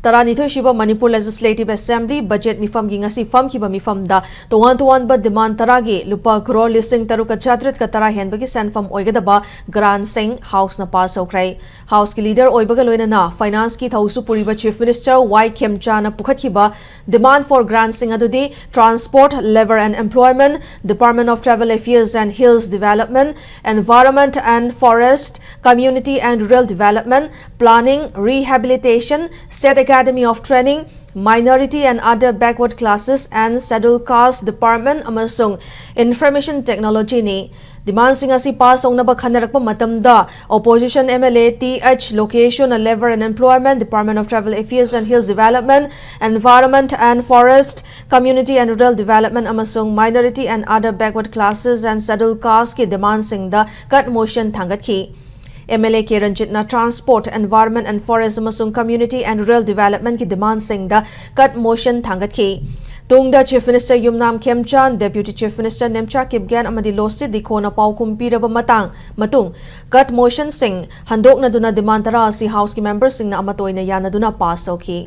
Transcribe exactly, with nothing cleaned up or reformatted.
ꯇꯔꯥꯅꯤꯊꯣꯏꯁꯨꯕ Manipur legislative assembly budget ꯃꯤꯐꯝꯒꯤ ꯉꯁꯤ ꯐꯝꯈꯤꯕ ꯃꯤꯐꯝꯗ ꯇꯣꯉꯥꯟ ꯇꯣꯉꯥꯟꯕ ꯗꯤꯃꯥꯟ ꯇꯔꯥꯒꯤ ꯂꯨꯄꯥ ꯀ꯭ꯔꯣꯔ ꯂꯤꯁꯤꯡ ꯇꯔꯨꯛꯀ ꯆꯥꯇ꯭ꯔꯦꯠꯀ ꯇꯔꯥ ꯍꯦꯟꯕꯒꯤ ꯁꯦꯟꯐꯝ ꯑꯣꯏꯒꯗꯕ ꯒ꯭ꯔꯥꯟꯁꯤꯡ ꯍꯥꯎꯁꯅ ꯄꯥꯁ ꯇꯧꯈ꯭ꯔꯦ꯫ ꯍꯥꯎꯁꯀꯤ ꯂꯤꯗꯔ ꯑꯣꯏꯕꯒ ꯂꯣꯏꯅꯅ ꯐꯥꯏꯅꯥꯟꯁꯀꯤ ꯊꯧꯁꯨ ꯄꯨꯔꯤꯕ ꯆꯤꯐ ꯃꯤꯅꯤꯁꯇꯔ ꯋꯥꯏ ꯈꯦꯝꯆꯥꯅ ꯄꯨꯈꯠꯈꯤꯕ ꯗꯤꯃꯥꯟ ꯐꯣꯔ ꯒ꯭ꯔꯥꯟꯁꯤꯡ ꯑꯗꯨꯗꯤ transport, labour and employment, Department of Tribal Affairs and Hills Development, Environment and Forest, Community and Rural Development, Planning, Rehabilitation, State Academy of Training, Minority and Other Backward Classes and Scheduled Caste Department ꯑꯃꯁꯨꯡ Information Technologyꯅꯤ꯫ ꯗꯤꯃꯥꯟꯁꯤꯡ ꯑꯁꯤ pass ꯇꯧꯅꯕ ꯈꯟꯅꯔꯛꯄ ꯃꯇꯝꯗ opposition M L A T H ꯂꯣꯀꯦꯁꯣꯟꯅ Labour and Employment, Department of Tribal Affairs and Hills Development, Environment and Forest, Community and Rural Development ꯑꯃꯁꯨꯡ Minority and Other Backward Classes and Scheduled Casteꯀꯤ ꯗꯤꯃꯥꯟꯁꯤꯡꯗ cut motion ꯊꯥꯡꯒꯠꯈꯤ꯫ M L A K ꯔꯟꯖꯤꯠꯅ Transport, Environment and Forest ꯑꯃꯁꯨꯡ Community and Rural Developmentꯀꯤ ꯗꯤꯃꯥꯟꯁꯤꯡꯗ cut motion ꯊꯥꯡꯒꯠꯈꯤ꯫ ꯇꯨꯡꯗ chief minister Yumnam Khemchand, deputy chief minister Nemcha Kipgen ꯑꯃꯗꯤ ꯂꯣꯁꯤ ꯗꯤꯈꯣꯅ ꯄꯥꯎꯈꯨꯝ ꯄꯤꯔꯕ ꯃꯇꯥꯡ ꯃꯇꯨꯡ ꯀꯠ ꯃꯣꯁꯟꯁꯤꯡ ꯍꯟꯗꯣꯛꯅꯗꯨꯅ ꯗꯤꯃꯥꯟ ꯇꯔꯥ ꯑꯁꯤ ꯍꯥꯎꯁꯀꯤ ꯃꯦꯝꯕꯔꯁꯤꯡꯅ ꯑꯃꯠꯇ ꯑꯣꯏꯅ ꯌꯥꯅꯗꯨꯅ ꯄꯥꯁ ꯇꯧꯈꯤ꯫